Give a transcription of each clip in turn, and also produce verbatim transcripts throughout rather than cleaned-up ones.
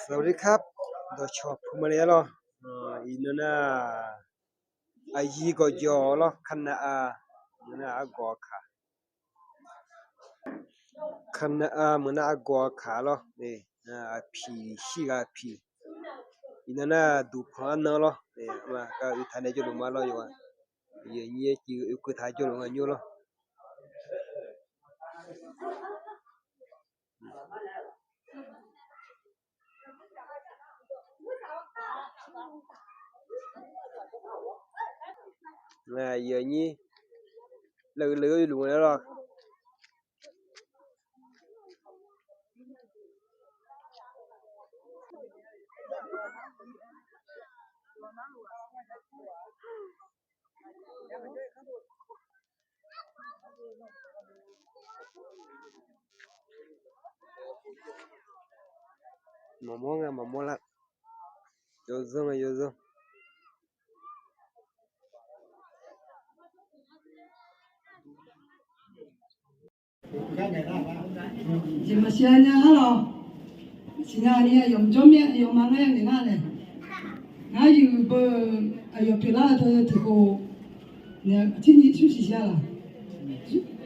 สวัสดีครับ dawqcawq puq ma le-a lawr. Iqnan nar, aqyir gawqjawq lawr, คณะอา iqnan nar argawq aqkaq คณะอา meuq nar argawq aqkaq lawr. Aqpiq shirghaq piq. Iqnan nar duqpanq arnan lawr. Gar uiqtaq nae jawrluf ma lawr yawqghaq. Yawnyir civ uiqkeuv taq jawrluf nga nymr lawr. Yawnyir laeq-eu laeq-eu luf nga lawr. Maqmawr nga maqmawr lar. Yawzanr nga yawzanr. Jeq maqsiq nya-a lawq. Siqnya ni aqyawf jawr mir-a, aqyawf ma ngar ya ngaeq nar nae, ngar yuif beu aqyawf pyeuflar-eu teu tiqkhof, tirni smr siq siq-a laq.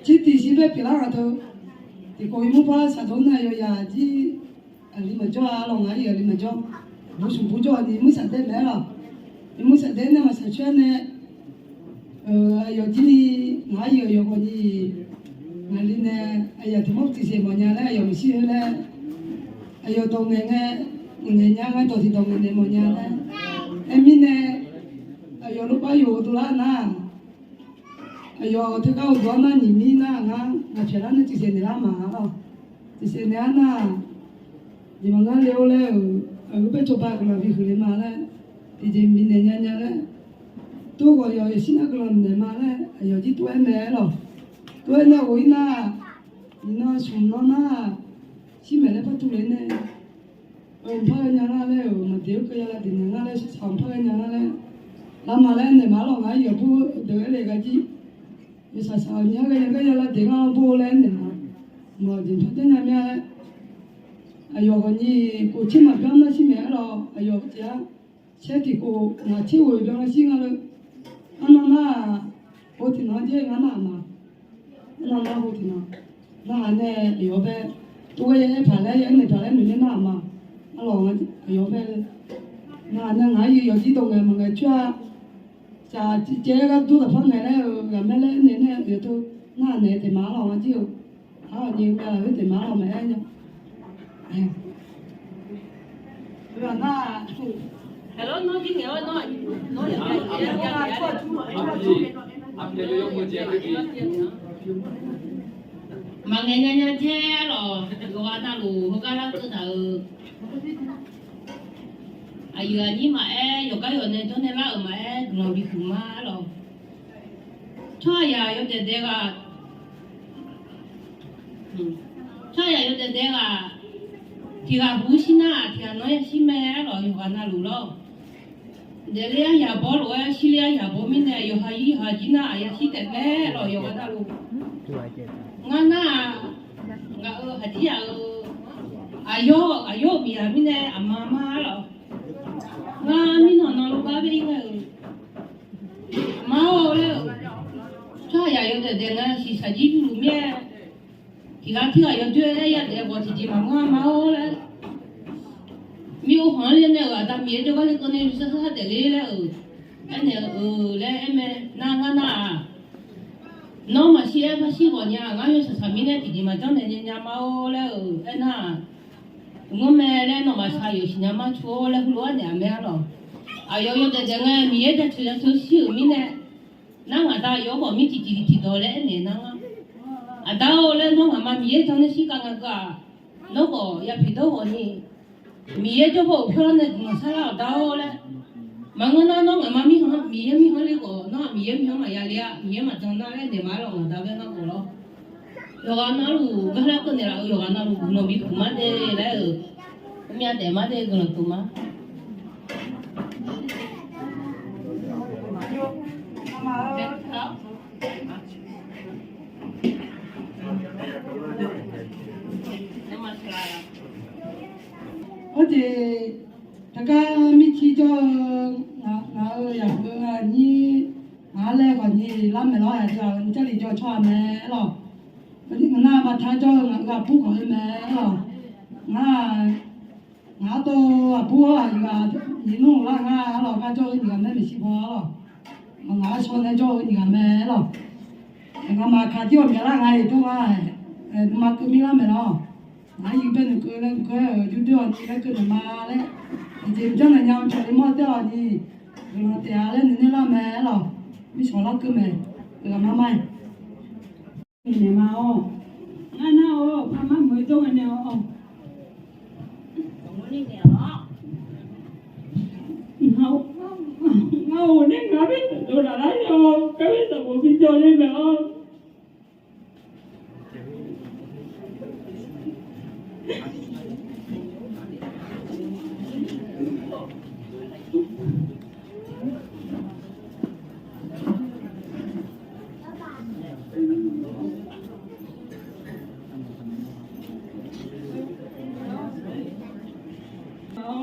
Tir tiq shir bae pyeuflar-eu teu tiqkhof, imur par shaqdawr nae aqyawf yaq jir aqli maqjawr-a lawq, ngar yuif aqli maqjawr. Bur smq bur jawr-a ni imur shaqdaer mae-a lawq. Imur shaqdaer nae maqshaq coer-a nae, aqyawf jir ni ngaq-aer yawqghawq ni ngaqli nae aqyawf tiq mawr tiq saeq mawfnya laer aqyawf maqshir-eu laer, aqyawf dawq ngaeq ngae, ngaeq nya ngar dawq tiq dawq ngaeq naeq mawfnya laer, aer mirnae aqyawf lof bar yawq-eu dovlar nar, aqyawf teugar uqduq-anr nar nyiq mir nar ngar ngaq pyaqlar nae tiqsaeq naeqlar ma-a lawq. Tiqsaeq naeq-ar nar, jeq maqngar le-or laer-euq, aqgeu bae cawba guiqlanq bihuiq le ma laer, tiqjeq bifnaeq nya nya laer, tov ghawq yawq yawqshir nar guiqlanq naeq ma laer aqyawf jir tov-aer nae-aer lawq. Tov-aer nae ghof-ir nar, iqnan smq nan nar, shir maeq laer par tuvle nae, mqpar ghae nya ngar laer-euq maqdeq-eu keuv ya lav deq nya ngar laer, shaqshaq mqpar ghae nya ngar laer, lavma laer naeq ma lawq. Ngar yawqbur deuq-aer le gar jir, yawshaq shaq-awq nya ghae ya gar ya lav deq ngar bor laer naeq ma. Maqjeq mqpar jar nya mir-a laer, aqyawf ghawqni khof tser maqbyan nar shir maeq-aer lawq. Aqyawf tiq-a, caer tiqkhof ngaq tser ghoeq byan nar shir nga leu. Arnan nar-aq, hov tiqnan jaer ngar nar-aq ma. Arnan nar hov tiqnan. Narhaq nae aqyawf bae, tov ghae ya aer paq laer ya aer naeq paq laer noeq nae nar-aq ma. Arlawq, aqyawf bae le. Narhaq nae ngaq-aer yawqjir dawq ngaeq maqngaeq coer-a. Caq tiqcaev-aer gar dur taqpar ngaeq laer-euq ghaqmae laer aer naeq nae-eu teu, narhaq naeq taef ma arlawq ngar jir-eu. Arhaq ni ghae-aq khoer taef ma arlawq maqaer nya. Maqngaeq nya nya jaer arlawq, yawqghaq navluf heugar larkeuv taq-euq. Aqyuif aqnyir maqaer, yawqgar yawq nae jawr nae lar-euq maqaer, guiqlanq bihuiq ma arlawq. Tsawrhaqzaq yawdaef daef ghaq, tsawrhaqzaq yawdaef daef ghaq, tiq ghaq huq shir nar-aq, tiq ghaq nanr yashir mae arlawq, yawqghaq navluf lawr. Daefler-aer yaq bawr lof-aer shirler-aer yaq bawr mirnae, yawqha yir yawqha jir nar-aq yashir taef mae arlawq, yawqghaq navluf. Ngar nar-aq, ngaq-euq haqjir yaq-eu aqyawf, aqyawf-euq miqyaq mirnae aqma ma arlawq. Ngar mirnan nan lof gar bae ir ngae-euq ma-or laer-euq, tsawrhaqzaq yawdaef daef ngae shiqshaq jir luf mir-aer, tiq ghaq tirghaq yawdoer-aer yadaef ghawq tiqjeq maqmr-a ma-or laer, mir-or khanq-anr ler nae-euq Aqda Miqyaer jawrgar le keuvni sar sar daefler laer-euq, aernaeq-eu laer aer mae. Nar ngar nar-aq, nawr maqshir-aer par shir ghawq nya, ngar yawshaq shaq mirnae tiqjeq maqjanr naeq nya nya ma-or laer-euq aernar-aq, ngar mae laer nawmaf shaq yawq siqnya mar cu-or laer heulof-aer naeq-a mae arlawq. Aqyawf yawdaef daef ngae Miqyaer jaceuq jaceuq shir-euq mirnae, nar ngaq da yawr khawf mir tiqjeq tiqdawq laer aernaeq nar ngar, Aqda-or laer nawr ngaqma Miqyaer jan nae shir kav nga geu-aq, nawr khawf ya piqdawr ghawq ni Miqyaer jawrbaw uqpyawr nae guiqlanq sharlar-awq da-or laer. Maqngeur nar nawr ngaqma mirkhanq Miqyaer mirkhanq le khawf, nawr-aq Miqyaer mirkhanq maqya le-a, Miqyaer maqjan nar laer naeq ma arlawq, ngaq da bae nar khawf lawr. Yawqghaq navluf gar lar keuvnaeq laf-eu yawqghaq navluf guiqlanq bipuq mar de laer-euq, myav daef mar de guiqlanq puq ma. Arjeq taqgar mircir jawr-eu ngaq-euq yaqheu aqnyir, ngaq-anr laer khawf nyiq lar maeq lawr, aqdui-aq Jarlif jawr-eu tsawrhaq mae lawq. Ngaq nar maqtaq jawr-eu ngaq-euq aqbur khawf-eu mae lawq. Ngar, ngaq-anr dov aqbur-awr aqyuif ghaq nyiq nmr lar ngar lawq, ngar jawr-eu nyiq ghaq mae maeqshi paw-a lawq. Ngaq-anr shaw nae jawr-eu nyiq ghaq mae lawq. Ngamaf kaqjir ghawqmya lar nga-iq dawr nga, nuima keuv mir lar maeq lawq. Ngaq-anr yir bae noeqkeuv laer noeqkeuv-aer-euq jurdeur-awq ni laer keuv naeq ma laer, aqjeq mqjanr naeq nya-eu cawq ni mawr tae-awq ni guiqlanq taef-a laer noeq nae lar mae lawq. Mirshawq lar keuv mae, ghaq mar mar-iq naeq ma-awr, ngar nar-awr par mar meuq-eu jawr ngae nae-awr, ngar ghofdaef nar-aq, ngar bae dov laf lar-awr, gar bae daq bof bijawr ler mae-awr.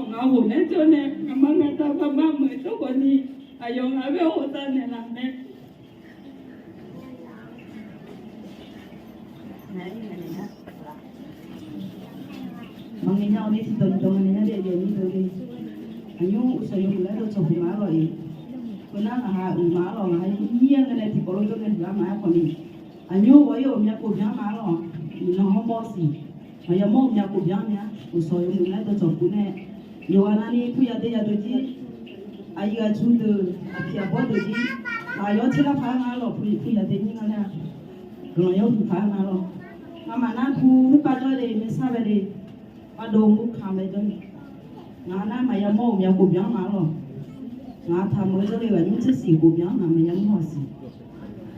Ngaq ghofdaef jawr nae ngaqma ngaqda baqma meuq jawr khawf ni, aqyawf ngaq bae ghofdaef naeqlaf mae. Maqngaeq nya-awq ni tiqdawq dawq ngae nae nar de, aqyuif aqnyir deuq le. Aqnymr uqshawq yawmuiq laer dawqcawq khof ma-ar lawq-iq. Khoernar ngaq ha uiq ma-ar lawq, ngaq ha yir-aer ngae nae tiqkawv lof jawr nae huiq-ar ma-aer khawf ni, aqnymr ghawq-ir ghawqmya khof byan ma-ar lawq. Iqnan hawr bawr siq, maqya mawr ghawqmya khof byan mya. Uqshawq yawmuiq laer dawqcawq khof nae, yawqghaq navni pur yadeuv yadeuv jir, aqyuif aqtsu deuq, aqpiq aqbawr deuq jir, ghaq yawr tser lar paq-aer nga-ar lawq. Pur yadeuv nyir nga nar-aq, guiqlanq yawr huiq paq-aer nga lawq. Ngamaf nar pur khoerpav jawr le, maersar bae le, maqdov mur ka bae jawr le. Ngaq nar maqya mawr ghawqmya khof byan ma-ar lawq. Ngaq taqmeuq-eu jawrle ghaq nymr tser siq khof byan-anr ngaq maqya mawr hawq siq.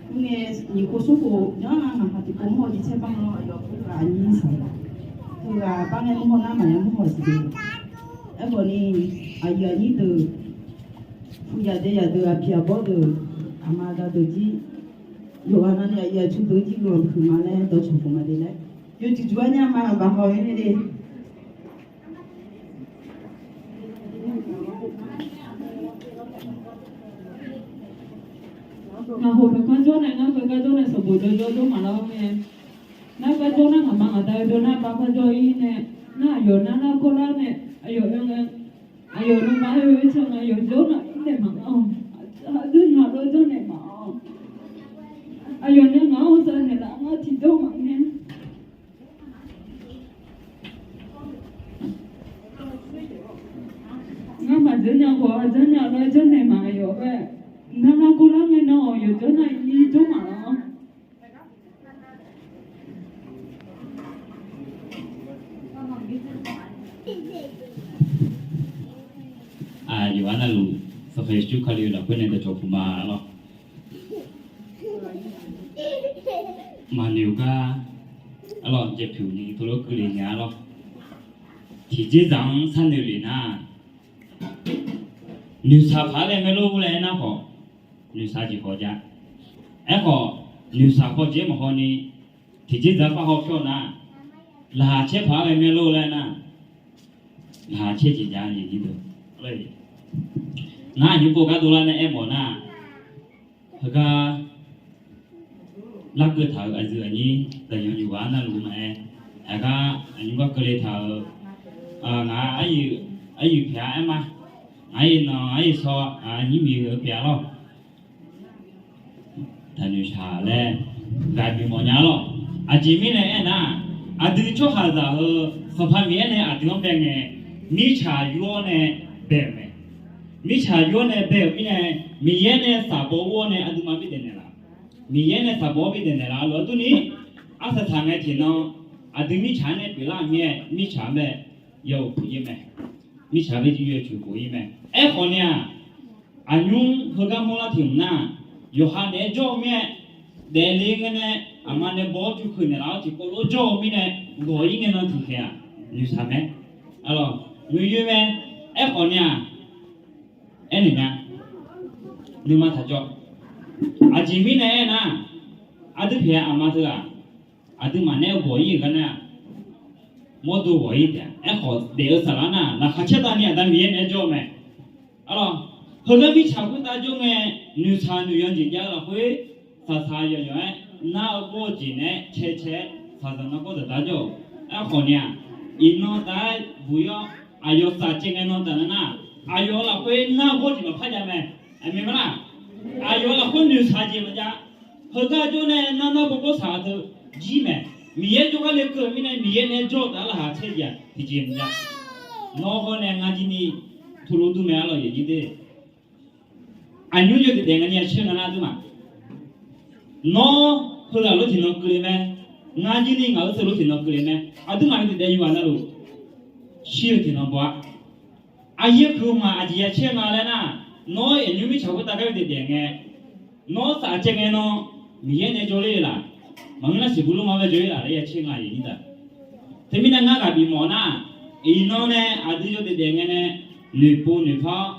Khoerngae nyiq khof smr khof byan-anr ngaq khaq tiqpov mawr-eu jircaer bar-anr aqyawf khoerghaq aqnyir saq-a. Khoerghaq bar ngae mawr haw nar maqya mawr hawq siq de. Aerkhawf ni, aqyuif aqnyir deuq, pur yadeuv yadeuq, aqpiq aqbawr deuq, aqma aqda deuq jir, yawqghaq navni aqyuif aqtsu deuq jir guiqlanq huiq ma laer dawqcawq khof ma de laer, yawjuq juq-aer nya ma-aq baqhaw-aer nae de. Ngaq khof paqkar jawr nae ngar paqkar jawr nae sanqbof jawrjawr jawr maqlar-awr mae. Nar gar jawr nar ngaqma ngaqda-eu jawr nar bar par jawr-ir nae, nar aqyawf nar nar kawrlar nae, aqyawf oe ngae, aqyawf nuima oe-eu teu ngae, aqyawf jawr nar ir naeq maqngeur-awq. Aqdui ngaq lof janrnaeq maqawq. Aqyawf nae ngaq-anr za naeqlaf ngar tiqjawr maqngae. Ngar maqjanr nya khawf, aqjanr nya lof-aer janrnaeq maqyawf-aer, nar nar kawrlar ngae nan-awq, yawqjawr nar ir jawr maqlar-awr. Aq, yawqha navluf Sanqpaq Yeqsur Kali-euq lafkhoer nae dawqcawq puq ma lawr. Maqnoeq gar, arlawq, jaepoeq ni teulof keuvle nya-ar lawr. Tiqjeq dzaq-anr sharnoeq lef nar, noeqshaq paq-aer ghae maerlor laer aernar khawf, noeqshaq jeq khawf jav. Aerkhawf, noeqshaq khawf jeq-aer maqhaw ni, tiqjeq dzaq-anr par haw pyawr nar, laqkhaq caer paq-aer ghae maerlor laer aernar, laqkhaq caer jeq jav-a. Ngar aqnyir pov gardov lar nae aermawf nar, heugar larkeuv taq-euq aqyuif aqnyir daqyan yuf ghaq-anr navluf maqaer, heugar aqnyir gar keuvle taq-euq, ngaq-anr aryuif pyaq-aer ma, ngaq-aer nan aryuif shaw, aqnyir miq-eu pyaq lawr. Taqnoeq shaq laer ghaq bimawf nya-ar lawr. Aqjeq mirnae aernar, aqdui tsawrhaqzaq-euq Sanqpaq Miqyaer nae aqdui-anr bae ngae, mirtsaq yur-awr nae bae-euq mae. Mirtsaq yur-awr nae bae-euq mirnae, Miqyaer nae shaqbaw ur-awr nae aqduimaf bi daeqnaeq laf. Miqyaer nae shaqbaw-awr bi daeqnaeq laf-a lof-aer durni, arsaq taq ngae tiqnan, aqdui mirtsaq-anr nae pyeuflar-euq mirnae, mirtsaq-anr bae yawuq puq-ir mae. Mirtsaq-anr bae jir yawuq puq-ir mae. Aerkhawf ni-aq, aqnymr heugar mawrlar tiq hmq nar, yawqha naeq-aer jawr-eu mirnae, daefle ngae nae aqma nae baw-awr jur keuq naeqlaf-awr tiqkawv lof jawr-eu mirnae, ghawq-ir ngae nan tiqkhaeq-aq, noeqshaq mae. Arlawq, noeqyoe mae. Aerkhawf ni-aq, aernaeq nya. Nuima taq jawr. Aqjeq mirnae aernar, aqdui pyaeq-aer aqma teu-aq, aqduimaf nae ghawq-ir-euq gar nar-aq, mawrdo ghawq-ir taef-a. Aerkhawf daef-eu saflar nar, laqkhaq caertavni Aqda Miqyaer naeq-aer jawr-eu mae. Arlawr, heugar mirtsaq khoertav jawr ngae, noeqshaq noeqyan jeq jav-eu lafkhoer, saqsaq yawqyawq-aer nar-eu gawr-eu jeq naeq-aer cae cae-aer, saqzaq nargawr daqda jawr-euq. Aerkhawf ni-aq, iqnan taf-aer buq-ir-awr, aqyawf saf caev ngae nan taf nar nar, aqyawf-euq lafkhoer nar-eu gawr jeq maqpar jav mae. Aqmeq ma nar, aqyawf-euq lafkhoer noeqshaq jeq maqjav. Heugar jawr nae nar nar bawrgawr saq-eu teu jir mae. Miqyaer jawrgar lekeuv-eu mirnae, Miqyaer naeq-aer jawr-eu taf-aer laqkhaq caer jeq-aq tiqjeq maqjav. Nawr hawr nae ngar jir ni teulof dur mae. Arlawr, yawnyir de, aqnymr yawdaef daef ngae ni ya caer nga nar aqduimaf, nawr heughaq lof tiqnan keuvle mae. Ngar jir ni ngaq-euq teulof tiqnan keuvle mae. Aqduimaf yawdaef daef yawqghaq navluf shir-eu tiqnan baw-a. Aqyuif keuq-eu maq aqjeq ya caer nga laer nar, nawr aqnymr mirtsaq khoertav gar yawdaef daef ngae, nawr saf caev ngae nan, Miqyaer nae jawrler-eu laf, maqngeur nar siqbuq lmr-anr bae jawrler laf laer ya caer nga aqyuif nyir daq. Teumirnae ngar ghaq bifmawf nar, iqnan nae aqdui yawdaef daef ngae nae noeqpov noeqpar-awr,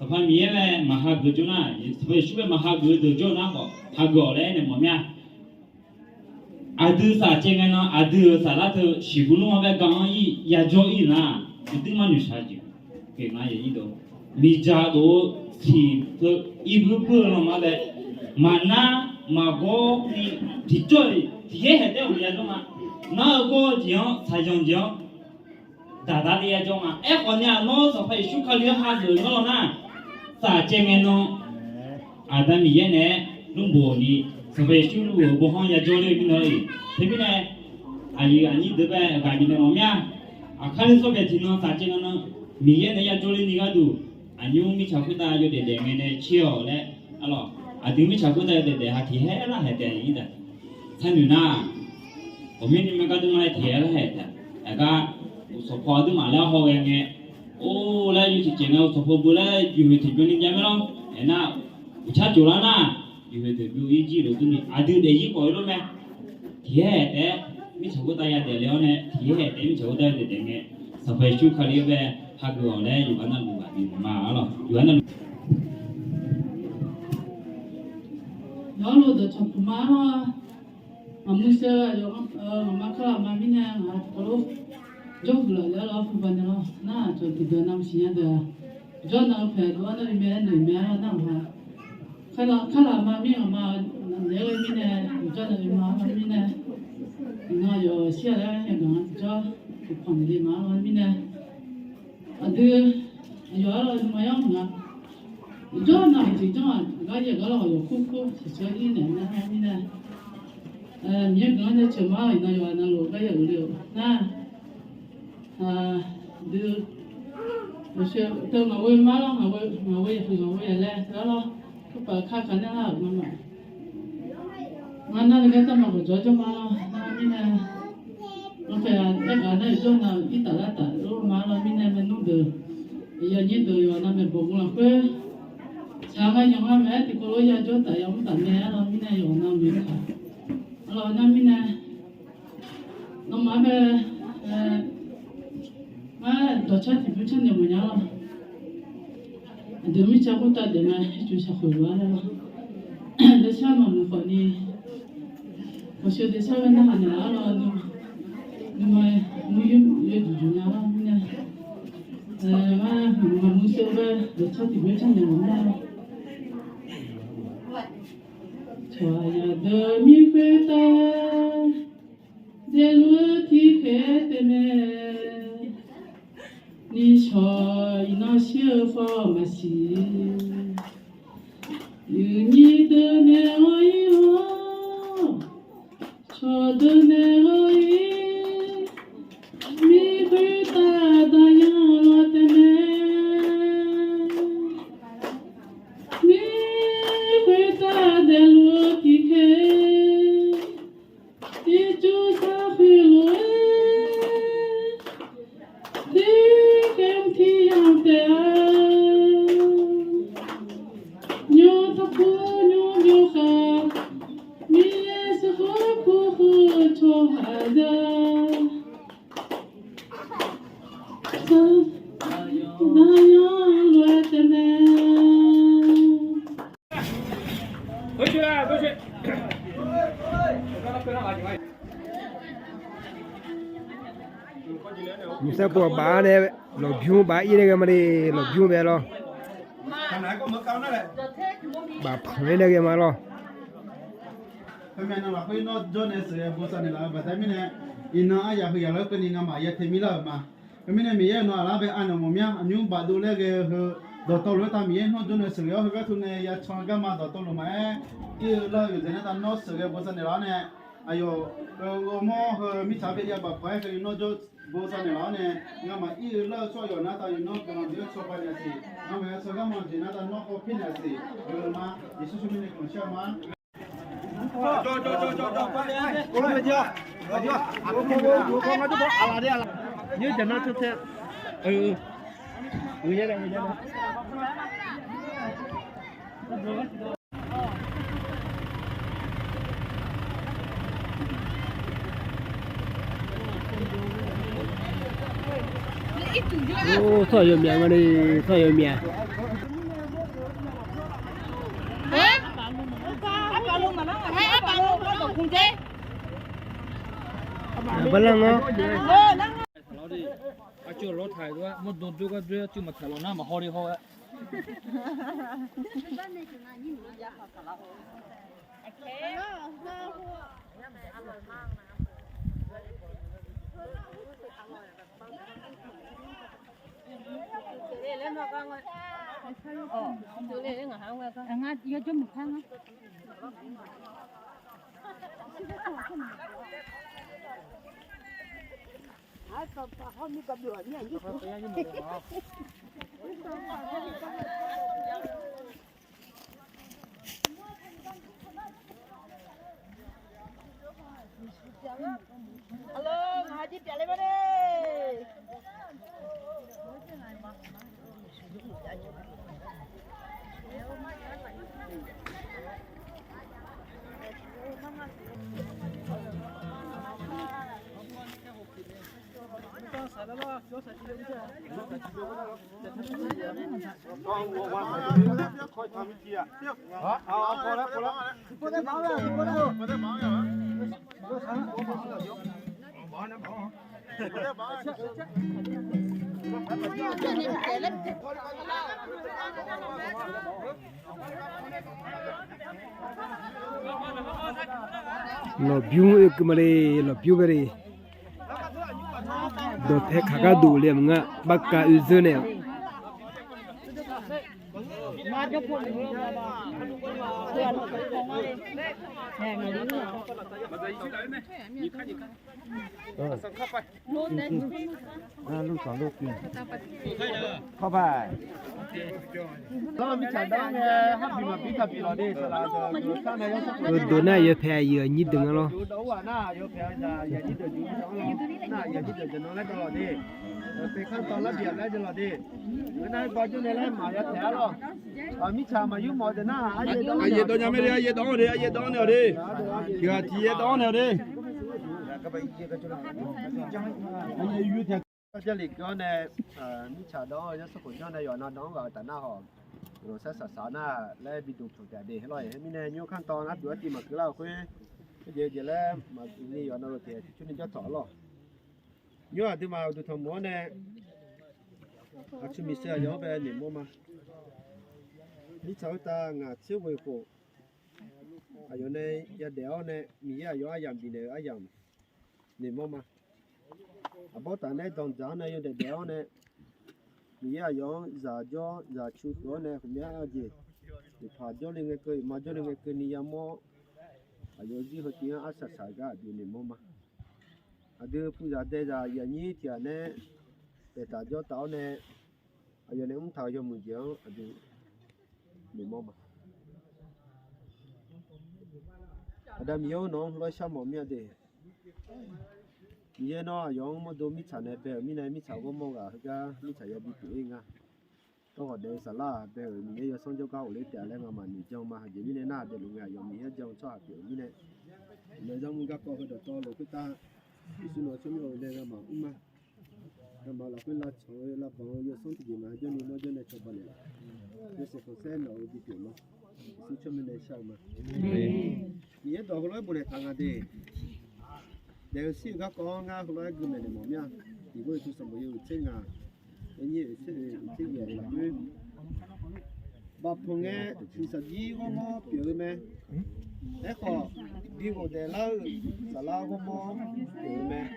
Sanqpaq Miqyaer bae maqhageuf jawr nar, Sanqpaq Yeqsur bae maqhageuf-eu deuq jawr-eu nar khawf, hageuf-awq laer aernaeq mawf mir-a. Aqdui saf caev ngae nan, aqdui-euq saflar teu siqbuq lmr-anr bae ga-anr ir yajawr ir nar, uqduimaf noeqshaq jeq pyeuf nga. Miqdzaq dof-eu tiq teu irbuir buir-eu lanma bae, maqnar maqgawr ni tiqjawr-iq tiqyaer haeq taef-aer ghawq yajawr ma. Nar-eu gawr-eu jeq-anr, saqyanq jeq-anr daqda daef yajawr ma. Aerkhawf ni-aq, nawr Sanqpaq Yeqsur Kali-anr hageuf-eu nawr law nar, saf caev ngae nan, Aqda Miqyaer naeq-aer lmrbof ni, Sanqpaq Yeqsur lmrbof-euq bawrhanr yajawr ler-eu mirnae-iq. Teumirnae, aqyuif aqnyir deuq bae ghaq bifnaeq mawf mir-a. Aqkar nuisawr bae tiqnan saf caev ngae nan, Miqyaer naeq-aer yajawr ler ni gharduq, aqnymr mirtsaq khoertav yawdaef daef ngae nae caer-awq laer, arlawr, aqdui mirtsaq khoertav yawdaef daef ha tiqhaer lar haeq taef-a. Sar noeq nar, ghawqmyanr nuima gar dur nga laer tiqhaer lar haeq taef-a. Aqgar, uqsanqpaw aqduimaf laer haw ghae ngae, or laer yawtiq caev ngae uqsanqpaw beu laer yawhoeq tiqbyan ni jav mae lawr. Aernar, uqcar cawqlar nar, yawhoeq tiqbyan ir jir lof durni aqdui daefzir khawf-eu lor mae. Tiqhaer haeq taef-aer mirtsaq khoertav yadaef le-awr nae, tiqhaer haeq taef-aer mirtsaq khoertav yadaef daef ngae, Sanqpaq Yeqsur Kali-anr bae hageuf-awq laer yawqghaq navluf ghaq bifnaeq ma. Arlawr, yawqghaq navluf Yawqha lof dawqcawq puq ma-awr, ngaqmr shaer-eu aqyawf, ngaqma kar laf ma mirnae ngaq-euq tiqkawv-anr jawrhuiq laf le-awr lawr pu ba nae lawr. Nar-aq, cawq tiqdeuq navmaqsiq nya deuq-aq, jawr nav-eu paeq dov-awr nar-eu mae aernaeq mae-awr nar-aq, kar laf ma mir ngaqma naeq-aer ghae mirnae, jawr nav-eu ma-awr mirnae, iqnan yawf shir-a laer yagaq-anr tiqjawr tiqpanq naeq le ma-awr mirnae, aqdui, aqyawf-anr lawr nuima yar-anr maqnga. Jawr nav-euq tiqjanr-aq, gar yaeq gar lawr ghawq yawq kur kur tiqsawr ir naeq nar-awr mirnae, Miqyaer guiqlanq-anr jaceuq ma-awr iqnan yawqha navluf gar yaeq-euq le-euq nar, aqdui, teu ngaq ghoe ma lawr, ngaq ghoe yaqhuiq ngaq ghoe yaqlaer teu-awr lawr, kurpaf-eu kar ka nar lar-euq ma ma. Ngar nar le gar tar ma ghawqjawq jawr ma lawr nar mirnae, ngar paeq-aq aerghaq nar-euq jawr nav-euq irtaf lar taf lor ma lawr mirnae, maernmr deuq, aqyuif aqnyir deuq yawqha navmaeq bawq gu lafkhoer, saq ngar yanq ngar maeq-aer tiqkawv lof yajawr taf yamr taf mae-aer lawr mirnae, yawqha navmaeq taq-a lawr nar mirnae, nawmaf-anr bae, ngar dawqcar tiqbymr carnaeq maqnya lawr. Aqdui mirtsaq khoertav daef ma ircuf shaqkhoeq lof-aer laer lawr. Daefshar maqmuiq khawfni, maqsheu daefshar ghae narhaq naeqlaf-ar lawr, nuima, nuima yawduq duq nya lar mirnae, ngar maqmuiq sheu-eu bae dawqcar tiqbymr carnaeq maqnya lawr. Cawq aqyawf deuq mir khoertav daefluf-eu tiqkhaeq taef mae. Nishawq iqnan shir-eu fawr maqsiq. Uiqnyir deuq naeq-awr ir-awr, cawqdeuq naeq-awr ir, mir khoertav daqyan lawr taef mae. Mir khoertav daefluf-eu tiqkhaeq, ircuf shaqkhoeq lof-aer, tiqkhaeq mq tiq yamq taef-a. Nymr taqpur nymr byov khaq, Miqyaer sheuqkhof kur khoer-eu tsawrhaq za, daqyan lof-aer taef mae. Aerkhawf baf-anr nae lawqbymr baf-aer ir nae ghae ma le, lawqbymr bae lawr. Bafpanq-aer nae ghae ma lawr. Khoermirnae lafkhoer nawr jawr nae sheuqghae bosav naeqlaf-eu baqda mirnae, iqnan aryaq heu yaq lar keuvni ngamaf ya tae mir lar-euq ma. Khoermirnae Miqyaer-euq nawq-aq lar bae anaeq mawf mir-a. Aqnymr bafdov laer ghae-eu heu dawqtawvluf-aer tav Miqyaer nawr jawr nae sheuqghae-awr heugar teu nae ya can-eu garma dawqtawvluf maqaer, ir-eu lar-eu yawqjeq nar tav nawr sheuqghae bosav naeqlaf-awr nae, aqyawf-euq ghawrmawr heu mirtsaq-anr bae jav bafpanq-aer keuvni nawr jawr bosav naeqlaf-awr nae, ngamaf ir-eu lar-eu tsawrhaq yawf nar tav yawqnan guiqlanq deuq-aer cawba naeq-a siq. Ngamaf ya can garma jeq nar tav nawr hawpir naeq-a siq. Geu-eu ma. Yeqsur tsawrmyanr nae guiqlanq shar-eu ma. Tsawrhaq yawmyaq nga ni, tsawrhaq yawmyaq. Aqbar lar-anr. Aqcuiv lawr taq-euq gar mawrdo doer gar doer, aqcuiv maqtaq lawq nar maqhaw le haw-aer. Lawqbymr oekeuv ma le, lawqbymr bae le. Dawqpae kaq gar dof le maqngeur, barkav oezeur naeq-awq. Dov nar yawpae aqyuif aqnyir deuq nga lawr. Mirtsaq maqyur mawf deuq nar, aqyaer dawv nya mae le, aqyaer dawv-anr nae, aqyaer dawv-anr nae-awq de. Tiq ghaq tiq yaer dawv-anr nae-awq de. Jarlif keuv-awr nae, mirtsaq dawv-anr yawsanr khof janr nae yawqnan dawv-anr ghaq-eu taf nar hawq, loqsar saqsaq nar laer bi duq tanq taef de. Lawr-aer mirnae nymr kanr taw nar duq artiv maqkeuv lar-euq khoer, khoerjeq jeq laer maqbi ni yawqnan lof taef tiqcurni janr tawq lawr. Nymr aqduimaf uqduq tanqmuq-anr nae aqtsu miqseu aqyawf-anr bae noeqmawr ma. Mirtsaq khoertav ngaq tser ghoeq khof, aqyawf nae yadaef-awr nae Miqyaer aqyawf-anr aryamq bifnaeq-eu aryamq noeqmawr ma. Aqbawr taf nae danqdzaq-anr nae yawdaef daef-awr nae, Miqyaer aqyawf-anr zaq jawr zaq cu huiq-awr nae khmqmya-a jeq, iqpaq jawrle ngae keuv iqma jawrle ngae keuvni yamawr-awr, aqyawf zir heu tiv-anr arsaq saq gar aqdui noeqmawr ma. Aqdui puzaq daezaq aqyuif aqnyir tiq ghaq nae daeftaq jawr taf-awr nae, aqyawf nae mrtaq-euq yawmuiq jeq-anr aqdui noeqmawr ma. Aqda Miqyaer-or, nawq-anr heulof-aer sharmawf mir-a de. Miqyaer nawr aqyawf-anr mawrdo mirtsaq nae bae-euq mirnae, mirtsaq ghawrmawr ghaq heugar mirtsaq yabi pyeuf-ir nga. Tawrghawq daef-eu saflar-aq bae-euq Miqyaer yawsanr jawrgar ghofler taef-a laer ngamaf noeqjan ma. Aqjeq mirnae nar aqdui luf ngae aqyawf Miqyaer jan-eu tsawrhaq pyeuf-euq mirnae, maeqzanr mr garkawv heu dawqtawvluf khoertav, Yeqsur nawq-eu tsawrmyanr-euq nae ngamaf mr ma. Ngamaf lafkhoer lavtsanq-eu lavbanq-eu yawsanr tiqjeq maqaer jawrni mawr jawr nae cawba naeqlaf. Yawshaef khanqsaer nawq-euq bipyeuf ma. Yeqsur tsawrmyanr nae shar-eu ma. Miqyaer dawq heulof-aer bofnaeq taq nga de. Daef-eu shir-eu garkawv-anr ngar heulof-aer gui maeqnaeq mawf mir-a. Sanqbof yawhuiq tser ngaq, yawnyir oeq tser oeq, oeq tser yaeq lafkhoer, bafpanq ngae shiqshaq jir ghawrmawr pyeuf-eu mae. Aerkhawf, bi ghofdaef lar-eu saflar ghawrmawr pyeuf-eu mae.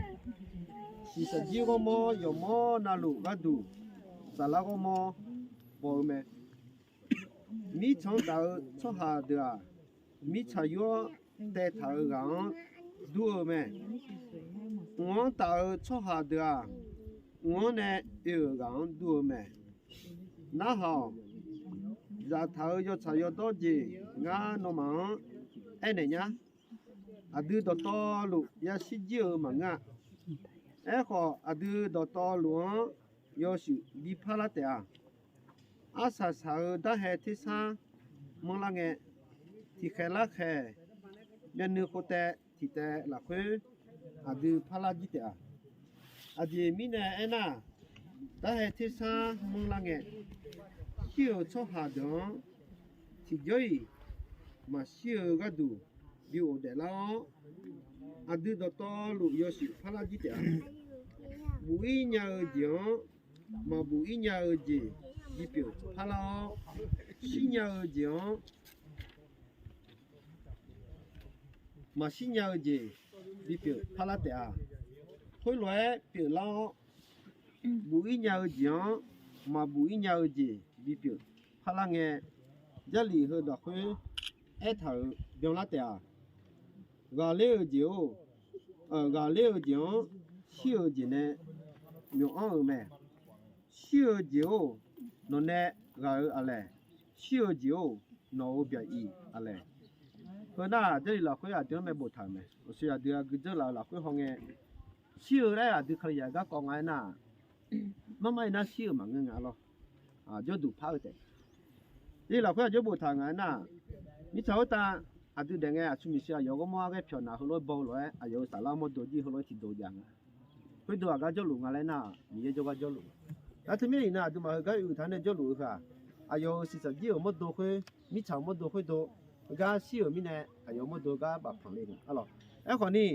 Shiqshaq jir ghawrmawr yawqmawr navluf gharduq saflar ghawrmawr baw-eu mae. Mirtsaq-anr taf-eu tsawrhaq deuq-aq, mirtsaq yur-anr taev taq-euq ghaq-anr dur-eu mae. Mq-anr taf-euq tsawrhaq deuq-aq, mq-anr nae oe-euq ghaq-anr dur-eu mae. Narhaq-awq. Zaftaq-euq yawtsaq yawdawr jeq ngar nawmaf-anr aernaeq nya. Aqdui dawqtawvluf yashir jir-euq maqngeur-a. Aerkhawf, aqdui dawqtawvluf-anr yawshuif bi parlar taef-a. Arsaq saq-eu darhae tersar manrlar ngae, tiqkhaeq larkhaeq myavnuiv khov taev tiq taev lafkhoer aqdui parlar jir taef-a. Aqjeq mirnae aernar, darhae tersar manrlar ngae, shir-euq tsawrhaq deuq-anr tiqjawr-iq maqshir-eu gharduq bi ghofdaef lar-awr, aqdui dawqtawvluf yawshuif parlar jir taef-a. Buf-ir nya-eu jeq-anr maqbuf-ir nya-eu jeq bipyeuf parlar-awr, shirnya-eu jeq-anr maqshir nya-eu jeq bipyeuf parlar taef-a. Khoerlof-aer pyeuflar-awr, buf-ir nya-eu jeq-anr maqbuf-ir nya-eu jeq bipyeuf parlar ngae, Jarlif heu dawq khoer aertaq-euq byanlar taef-a. Ghaqler-eu jeq-or, ghaqler-eu jeq-anr shir-eu jeq nae myof-anr-eu mae. Shir-eu jeq-or, nawqnae ghaq-eu aqlaeq? Shir-eu jeq-or, nawq-euq byaq-iq aqlaeq? Heu nar-aq, Jarlif lafkhoer aqdui-anr mae boftaq-euq mae. Uqshoe aqdui aqgeu dzeur laf-eu lafkhoer hawngae, shir-eu laer aqdui Kalizaq garkawv nga aernar, marmar-iq nar shir-euq maqngeur nga lawr. Jawrduq par-eu taef. Jarlif lafkhoer aqjox boftaq nga aernar, mirtsaq khoertav aqdui daef ngae aqtsu miqshi aqyawf ghawrmawr-anr ghae pyawq naq heulof-aer baw-eu lof-aer aqyawf-euq saflar mawrdo jir heulof-aer tiqdov jav nga. Khoerdov aqgar jawrluf nga laer nar, Miqyaer jawrgar jawrluf. Nar teumirnae iqnan aqduimaf heugar oe-eu taq nae jawrluf-eu heu-aq, aqyawf-euq shiqshaq jir-euq mawrdo khoer, mirtsaq-euq mawrdo khoerdov, heugar shir-euq mirnae aqyawf-euq mawrdo gar bafpanq le nga arlawq. Aerkhawf ni,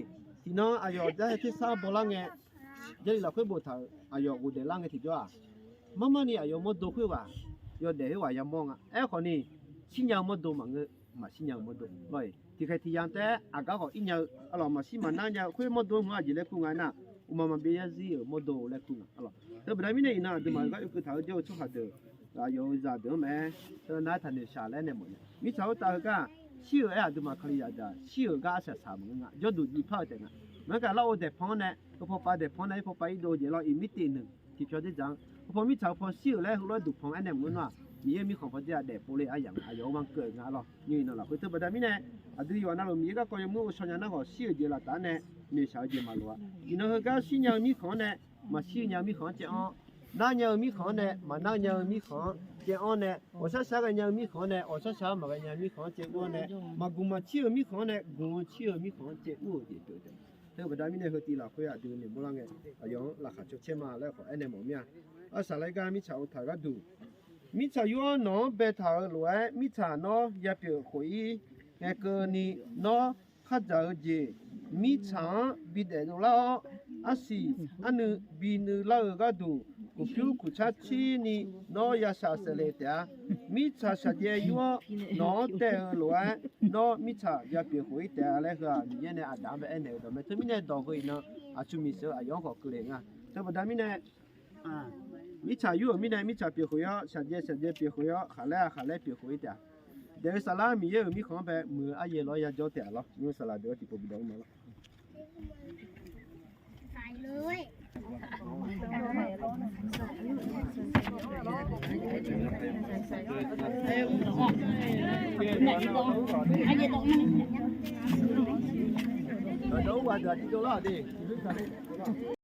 tiqnan aqyawf darhae tersar bawlar ngae, Jarlif lafkhoer boftaq-euq aqyawf ghofdaef lar ngae tiqjawr-aq, marmar ni aqyawf mawrdo khoerghaq yawdaef khoerghaq yamawr nga. Aerkhawf ni, shirnya-eu mawrdo maqngeur, maqshir nya-eu mawrdo lawr-iq tiqkhaeq tiqyamq taef-aer aqgar khawf ir nya-eu arlawq, maqshir maqnar nya-eu khoer mawrdo-anr hmq-anr aqjeq laer kur nga aernar, uqma maqbi yarzir-euq mawrdo laer kur nga arlawq. Teu baqda mirnae iqnan aqduimaf heugar oe keuv taq-eu jawr-eu tsawrhaq deuq, aqyawf-euq zaqdeuq-anr maqaer, teu nav-aer taqnoeq shaq laer nae mawf nya. Mirtsaq khoertav heugar shir-euq aer aqduimaf Kalizaq deuq-aq shir-euq gar arsaq saq maqngeur nga, jawrduq jiv par-eu taef nga. Maqngeur kaq larghov daeqpanq-anr nae, heupawpav daeqpanq nae, heupawpav irdov-eu jeq lawr-iq mirtev nuiq tiqpyaw dzerdzaq-anr, heupawpav mirtsaq heupawpav shir-euq laer heulof-aer duqpanq aernaeq maqngeur nar-aq, Miqyaer mirkhanq paw dzer-aq daefpov le aryamq aqyawf-anr manr keuv-eu nga arlawq. Nymr iqnan lafkhoer teu baqda mirnae, aqdui yawqha navluf Miqyaer garkawv yawmuir ghovshaw nya nar khawf shir-euq jeq laftav-aer nae noeqshaq-eu jeq maqloq-a. Iqnan heugar shirnya-eu mirkhanq-anr nae, maqshir nya-eu mirkhanq-anr caev-anr, narnya-eu mirkhanq-anr nae, maqnarnya-eu mirkhanq-anr caev-anr nae, ghawqshar shar ghaenya-eu mirkhanq-anr nae, ghawqshar shar maqghaenya-eu mirkhanq-anr caev ur-awr nae, maqgmq maqcir-eu mirkhanq-anr nae, gmq-eu cir-eu mirkhanq-anr caev ur-euq jeq pyeuf taef. Teu baqda mirnae heu tiv lafkhoer aqdui noeqmawr lar ngae, aqyawf-anr laqkhaq caw caer ma laer khawf aernaeq mawf mir-a. Arsaq laer gar mirtsaq ov taq gharduq, mirtsaq yur-anr nawq-anr baetaq-euq lof-aer mirtsaq nawr yapyeuf khof-ir ngae keuvni, nawr khardzaq-eu jeq mirtsaq-anr bidaef dovlar-awr, arsiq arnuiv binuiv lar-euq gharduq, kuqpyur kuqcar cirni nawr yashaq saefle taef-a. Mirtsaq shaqjaev yur-anr nawq-anr taev-eu lof-aer, nawr mirtsaq yapyeuf khof-ir taef-a laer heu-aq, Miqyaer nae aqdaq-anr bae aernaeq-eu dawq mae. Teumirnae dawq heu iqnan aqtsu miqsheuq aqyawf-anr khawf keuvle nga. Teu baqda mirnae, mirtsaq yur-euq mirnae mirtsaq pyeuf khof-ir-awr, shaqjaev shaqjaev pyeuf khof-ir-awr, khaqlaer-aq khaqlaer pyeuf khof-ir taef-a. Daef-eu saflar Miqyaer-euq mirkhanq-anr bae muiq-eu aryaer lawr-aer yajawr taef-a lawr. Nymr saqlaq deuq-anr tiqpov bi dawq-anr ma lawr.